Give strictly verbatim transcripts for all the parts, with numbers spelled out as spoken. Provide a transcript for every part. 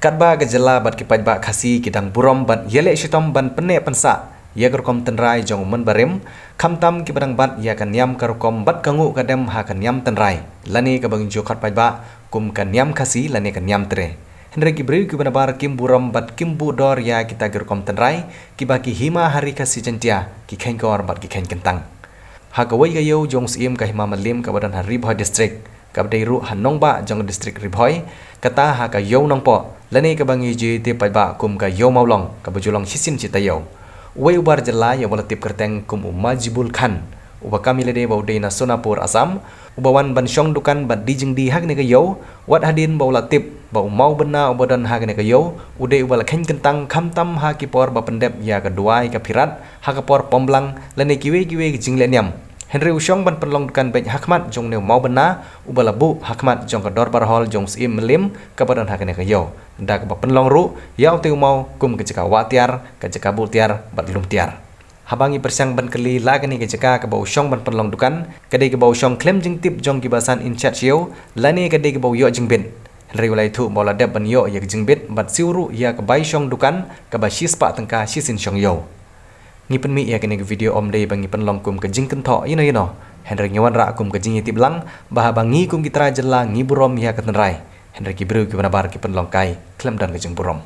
Katba ka jylla bad ki paidbah Khasi ki dang burom bad ïaleh shitom ban pynneh pynsah ïa ka rukom tynrai jong u Mon Barim, khamtam kiba dang bat ïa ka niam ka rukom bad ka nguh ka dem ha ka niam tynrai, lane kaba ngi ju khot paidbah kum ka niam Khasi lane ka niam tre. Hynrei ki briew kiba nabar kim burom bad kim buh dor ïa kita ki rukom tynrai kiba ki hima ha Ri Khasi Jaiñtia ki kheiñkor bad ki kheiñ kyntang. Ha kawei ka ïew jong u Syiem ka Hima Mylliem kaba don ha Ri Bhoi District, kaba dei ruh ha nongbah jong ka District Ri Bhoi, kata ha ka Ïew Nongpoh, lane kaba ngi ju tip paidbah kum ka Ïew Mawlong, kaba ju long shisien shi taïew. Uwei u bar jylla ïa uba la tip kyrteng kum u Majibul Khan, uba kam ïalade ba u dei na Sonapur, Assam, uba wan ban shong dukan bad die jingdie ha kane ka ïew, wat hadien ba u la tip ba u mawbynna uba don ha kane ka ïew u dei uba la kheiñ kyntang, khamtam ha ki por ba pyndep ïa ka duwai ka phirat, ha ka por pomblang lane kiwei kiwei ki jingleh niam. Hynrei u shong ban pynlong dukan beit ha khmat jong une u mawbynna uba la buh ha khmat jong ka dorbar hall jong u Syiem Mylliem kaba don ha kane ka ïew, da kaba pynlong ruh ïa utei u maw kum ka jaka wah tiar, ka jaka buh tiar bad lum tiar. Haba ngi pyrshang ban kylli la kane ka jaka kaba u shong ban pynlong dukan ka dei kaba u shong khlem jingtip jong kiba san in shat siew lane ka dei kaba u ïoh jingbit, hynrei u la ïathuh ba u la dep ban ïoh ïa ka jingbit bad siew ruh ïa ka bai shong dukan kaba shispah tyngka shisien shong ïew. Ngi pynmih ïa kane ka video ym dei ba ngi pynlong kum ka jingkynthoh ïano ïano, hynrei ngi wanrah kum ka jingïatip lang ba haba ngi kum ki trai jylla ngi burom ïa ka tynrai, hynrei ki briew kiba nabar ki pynlong kai khlem don ka jingburom.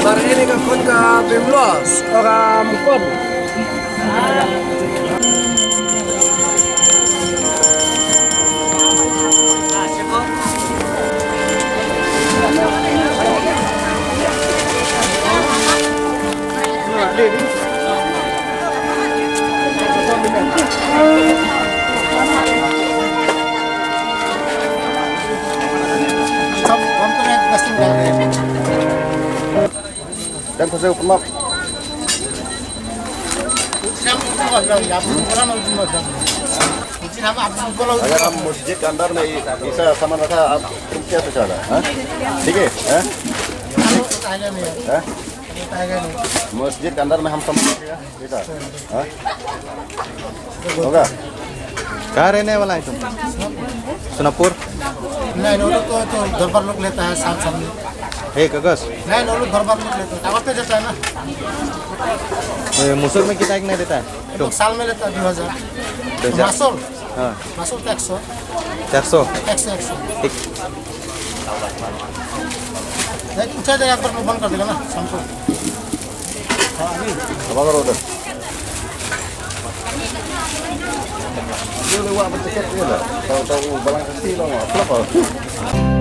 Bar ini ka khun ka Bimlos, o ka Mukon. Dan pasal pemap. अगर हम मस्जिद के अंदर में ऐसा सामान रखा, आप, तुम क्या सोचा रहा, हाँ? ठीक है, हाँ? हाँ? मस्जिद के अंदर में हम सामान रखेगा, ऐसा, हाँ? होगा? कहाँ रहने वाला है तुम? सोनापुर? नहीं, वो लोग तो, तो दरबार लोग लेता है साथ साथ में। एक अगस्त? नहीं, वो लोग दरबार लोग लेता है, कागज पे देता है ना। ये मुसुर में कितना एक नहीं देता है? ये लोग साल में लेता है दो हज़ार। दो हज़ार। मासुल? हाँ। मासुल तो एक सौ। चार सौ? एक सौ, एक सौ। ठीक। नहीं, पूछा जाए, एक बार में बंद कर देगा ना, शाम को। Abang Roda. Dia lewat bercakap dia lah. Tahu-tahu balang kasi lah, apa?